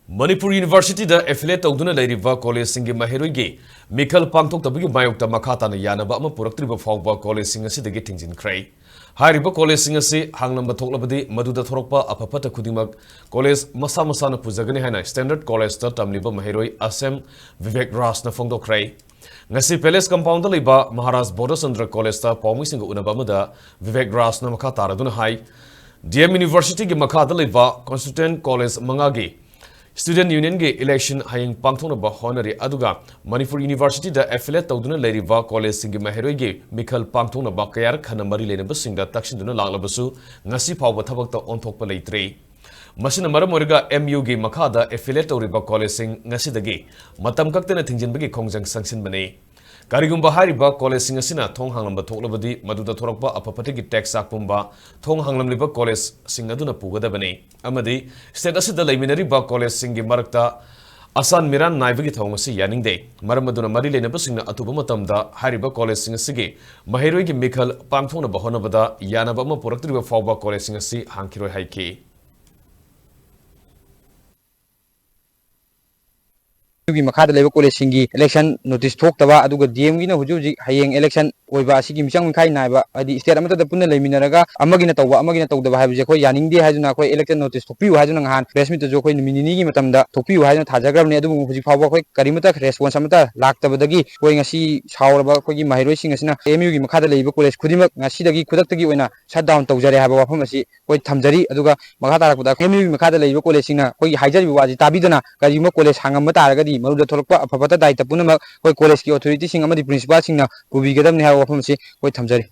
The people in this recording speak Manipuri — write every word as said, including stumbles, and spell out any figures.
ꯃꯅꯤꯄꯨꯔ ꯌꯨꯅꯤꯚꯔꯁꯤꯇꯤꯗ affiliate ꯇꯧꯗꯨꯅ ꯂꯩꯔꯤꯕ ꯀꯣꯂꯦꯖꯁꯤꯡꯒꯤ ꯃꯍꯩꯔꯣꯏꯒꯤ ꯃꯤꯈꯜ ꯄꯥꯡꯊꯣꯛꯇꯕꯒꯤ ꯃꯥꯌꯣꯛꯇ ꯃꯈꯥ ꯇꯥꯅ ꯌꯥꯅꯕ ꯑꯃ ꯄꯨꯔꯛꯇ꯭ꯔꯤꯕ ꯐꯥꯎꯕ ꯀꯣꯂꯦꯖꯁꯤꯡ ꯑꯁꯤꯗꯒꯤ ꯊꯤꯡꯖꯤꯟꯈ꯭ꯔꯦ꯫ ꯍꯥꯏꯔꯤꯕ ꯀꯣꯂꯦꯖꯁꯤꯡ ꯑꯁꯤ ꯍꯥꯡꯂꯝꯕ ꯊꯣꯛꯂꯕꯗꯤ ꯃꯗꯨꯗ ꯊꯣꯔꯛꯄ ꯑꯐ ꯐꯠꯇ ꯈꯨꯗꯤꯡꯃꯛ ꯀꯣꯂꯦꯖ ꯃꯁꯥ ꯃꯁꯥꯅ ꯄꯨꯖꯒꯅꯤ ꯍꯥꯏꯅ ꯁ꯭ꯇꯦꯟꯗꯔꯗ ꯀꯣꯂꯦꯖꯇ ꯇꯝꯂꯤꯕ ꯃꯍꯩꯔꯣꯏ ꯑꯁꯦꯝ ꯚꯤꯕꯦꯛ ꯔꯥꯖꯅ ꯐꯣꯡꯗꯣꯛꯈ꯭ꯔꯦ꯫ ꯉꯁꯤ ꯄꯦꯂꯦꯁ ꯀꯝꯄꯥꯎꯟꯗ ꯂꯩꯕ ꯃꯍꯥꯔꯥꯖ ꯕꯣꯙꯆꯟꯗ꯭ꯔ ꯀꯣꯂꯦꯖꯇ ꯄꯥꯎꯃꯤꯁꯤꯡꯒ ꯎꯅꯕ ꯑꯃꯗ ꯚꯤꯕꯦꯛ ꯔꯥꯖꯅ ꯃꯈꯥ ꯇꯥꯔꯗꯨꯅ ꯍꯥꯏ, ꯗꯤ ꯑꯦꯝ ꯌꯨꯅꯤꯚꯔꯁꯤꯇꯤꯒꯤ ꯃꯈꯥꯗ ꯂꯩꯕ ꯀꯣꯟꯁꯇꯤꯇ꯭ꯌꯨꯌꯦꯟꯠ ꯀꯣꯂꯦꯖ ꯃꯉꯥꯒꯤ ꯁ꯭ꯇꯨꯗꯦꯟꯠ ꯌꯨꯅꯤꯌꯟꯒꯤ ꯏꯂꯦꯛꯁꯟ ꯍꯌꯦꯡ ꯄꯥꯡꯊꯣꯛꯅꯕ ꯍꯣꯠꯅꯔꯤ, ꯑꯗꯨꯒ ꯃꯅꯤꯄꯨꯔ ꯌꯨꯅꯤꯚꯔꯁꯤꯇꯤꯗ affiliate ꯇꯧꯗꯨꯅ ꯂꯩꯔꯤꯕ ꯀꯣꯂꯦꯖꯁꯤꯡꯒꯤ ꯃꯍꯩꯔꯣꯏꯒꯤ ꯃꯤꯈꯜ ꯄꯥꯡꯊꯣꯛꯅꯕ ꯀꯌꯥꯔꯛ ꯍꯟꯅ ꯃꯔꯤ ꯂꯩꯅꯕꯁꯤꯡꯗ ꯇꯛꯁꯤꯟꯗꯨꯅ ꯂꯥꯛꯂꯕꯁꯨ ꯉꯁꯤ ꯐꯥꯎꯕ ꯊꯕꯛꯇ ꯑꯣꯟꯊꯣꯛꯄ ꯂꯩꯇ꯭ꯔꯤ꯫ ꯃꯁꯤꯅ ꯃꯔꯝ ꯑꯣꯏꯔꯒ ꯑꯦꯝ ꯌꯨꯒꯤ ꯃꯈꯥꯗ affiliate ꯇꯧꯔꯤꯕ ꯀꯣꯂꯦꯖꯁꯤꯡ ꯉꯁꯤꯗꯒꯤ ꯃꯇꯝ ꯀꯛꯇꯅ ꯊꯤꯡꯖꯤꯟꯕꯒꯤ ꯈꯣꯡꯖꯪ ꯆꯪꯁꯤꯟꯕꯅꯤ꯫ ꯀꯔꯤꯒꯨꯝꯕ ꯍꯥꯏꯔꯤꯕ ꯀꯣꯂꯦꯖꯁꯤꯡ ꯑꯁꯤꯅ ꯊꯣꯡ ꯍꯥꯡꯂꯝꯕ ꯊꯣꯛꯂꯕꯗꯤ, ꯃꯗꯨꯗ ꯊꯣꯔꯛꯄ ꯑꯐ ꯐꯠꯇꯒꯤ ꯇꯦꯛꯁ ꯆꯥꯛ ꯄꯨꯝꯕ ꯊꯣꯡ ꯍꯥꯡꯂꯝꯂꯤꯕ ꯀꯣꯂꯦꯖꯁꯤꯡ ꯑꯗꯨꯅ ꯄꯨꯒꯗꯕꯅꯤ ꯑꯃꯗꯤ ꯁ꯭ꯇꯦꯠ ꯑꯁꯤꯗ ꯂꯩꯃꯤꯟꯅꯔꯤꯕ ꯀꯣꯂꯦꯖꯁꯤꯡꯒꯤ ꯃꯔꯛꯇ ꯑꯁꯥꯟ ꯃꯤꯔꯥꯟ ꯅꯥꯏꯕꯒꯤ ꯊꯧꯑꯣꯡ ꯑꯁꯤ ꯌꯥꯅꯤꯡꯗꯦ꯫ ꯃꯔꯝ ꯑꯗꯨꯅ ꯃꯔꯤ ꯂꯩꯅꯕꯁꯤꯡꯅ ꯑꯊꯨꯕ ꯃꯇꯝꯗ ꯍꯥꯏꯔꯤꯕ ꯀꯣꯂꯦꯖꯁꯤꯡ ꯑꯁꯤꯒꯤ ꯃꯍꯩꯔꯣꯏꯒꯤ ꯃꯤꯈꯜ ꯄꯥꯡꯊꯣꯛꯅꯕ ꯍꯣꯠꯅꯕꯗ ꯌꯥꯅꯕ ꯑꯃ ꯄꯨꯔꯛꯇ꯭ꯔꯤꯕ ꯐꯥꯎꯕ ꯀꯣꯂꯦꯖꯁꯤꯡ ꯑꯁꯤ ꯍꯥꯡꯈꯤꯔꯣꯏ ꯍꯥꯏꯈꯤ꯫ ꯒꯤ ꯃꯈꯥꯗ ꯂꯩꯕ ꯀꯣꯂꯦꯖꯁꯤꯡꯒꯤ ꯏꯂꯦꯛꯁꯟ ꯅꯣꯇꯤꯁ ꯊꯣꯛꯇꯕ, ꯑꯗꯨꯒ ꯗꯤ ꯑꯦꯝꯒꯤꯅ ꯍꯧꯖꯤꯛ ꯍꯧꯖꯤꯛ ꯍꯌꯦꯡ ꯏꯂꯦꯛꯁꯟ ꯑꯣꯏꯕ ꯑꯁꯤꯒꯤ ꯃꯤꯆꯪ ꯃꯤꯈꯥꯏ ꯅꯥꯏꯕ, ꯍꯥꯏꯗꯤ ꯁ꯭ꯇꯦꯠ ꯑꯃꯠꯇꯗ ꯄꯨꯟꯅ ꯂꯩꯃꯤꯟꯅꯔꯒ ꯑꯃꯒꯤꯅ ꯇꯧꯕ ꯑꯃꯒꯤꯅ ꯇꯧꯗꯕ ꯍꯥꯏꯕꯁꯦ ꯑꯩꯈꯣꯏ ꯌꯥꯅꯤꯡꯗꯦ ꯍꯥꯏꯗꯨꯅ ꯑꯩꯈꯣꯏ ꯏꯂꯦꯛꯁꯟ ꯅꯣꯇꯤꯁ ꯊꯣꯛꯄꯤꯌꯨ ꯍꯥꯏꯗꯨꯅ ꯉꯍꯥꯟ ꯄ꯭ꯔꯦꯁ ꯃꯤꯠꯇꯁꯨ ꯑꯩꯈꯣꯏ ꯅꯨꯃꯤꯠ ꯅꯤꯅꯤꯒꯤ ꯃꯇꯝꯗ ꯊꯣꯛꯄꯤꯌꯨ ꯍꯥꯏꯗꯨꯅ ꯊꯥꯖꯈ꯭ꯔꯕꯅꯤ꯫ ꯑꯗꯨꯕꯨ ꯍꯧꯖꯤꯛ ꯐꯥꯎꯕ ꯑꯩꯈꯣꯏ ꯀꯔꯤꯃꯠꯇ ꯔꯦꯁꯄꯣꯟꯁ ꯑꯃꯠꯇ ꯂꯥꯛꯇꯕꯗꯒꯤ ꯑꯩꯈꯣꯏ ꯉꯁꯤ ꯁꯥꯎꯔꯕ ꯑꯩꯈꯣꯏꯒꯤ ꯃꯍꯩꯔꯣꯏꯁꯤꯡ ꯑꯁꯤꯅ ꯑꯦꯝ ꯌꯨꯒꯤ ꯃꯈꯥꯗ ꯂꯩꯔꯤꯕ ꯀꯣꯂꯦꯖ ꯈꯨꯗꯤꯡꯃꯛ ꯉꯁꯤꯗꯒꯤ ꯈꯨꯗꯛꯇꯒꯤ ꯑꯣꯏꯅ ꯁꯠ ꯗꯥꯎꯟ ꯇꯧꯖꯔꯦ ꯍꯥꯏꯕ ꯋꯥꯐꯝ ꯑꯁꯤ ꯑꯩꯈꯣꯏ ꯊꯝꯖꯔꯤ꯫ ꯑꯗꯨꯒ ꯃꯈꯥ ꯇꯥꯔꯛꯄꯗ ꯑꯦꯝ ꯌꯨꯒꯤ ꯃꯈꯥꯗ ꯂꯩꯔꯤꯕ ꯀꯣꯂꯦꯖꯁꯤꯡꯅ ꯑꯩꯈꯣꯏꯒꯤ ꯍꯥꯏꯖꯔꯤꯕ ꯋꯥꯁꯤ ꯇꯥꯕꯤꯗꯅ ꯀꯔꯤꯒꯨꯝꯕ ꯀꯣꯂꯦꯖ ꯍꯥꯡꯉꯝꯕ ꯇꯥꯔꯒꯗꯤ ꯃꯗꯨꯗ ꯊꯣꯛꯂꯛꯄ ꯑꯐ ꯐꯠꯇ ꯗꯥꯏꯇ ꯄꯨꯝꯅꯃꯛ ꯑꯩꯈꯣꯏ ꯀꯣꯂꯦꯖꯀꯤ ꯑꯣꯊꯣꯔꯤꯇꯤꯁꯤꯡ ꯑꯃꯗꯤ ꯄ꯭ꯔꯤꯟꯁꯤꯄꯥꯜꯁꯤꯡꯅ ꯄꯨꯕꯤꯒꯗꯕꯅꯤ ꯍꯥꯏꯕ ꯋꯥꯐꯝ ꯑꯁꯤ ꯑꯩꯈꯣꯏ ꯊꯝꯖꯔꯤ꯫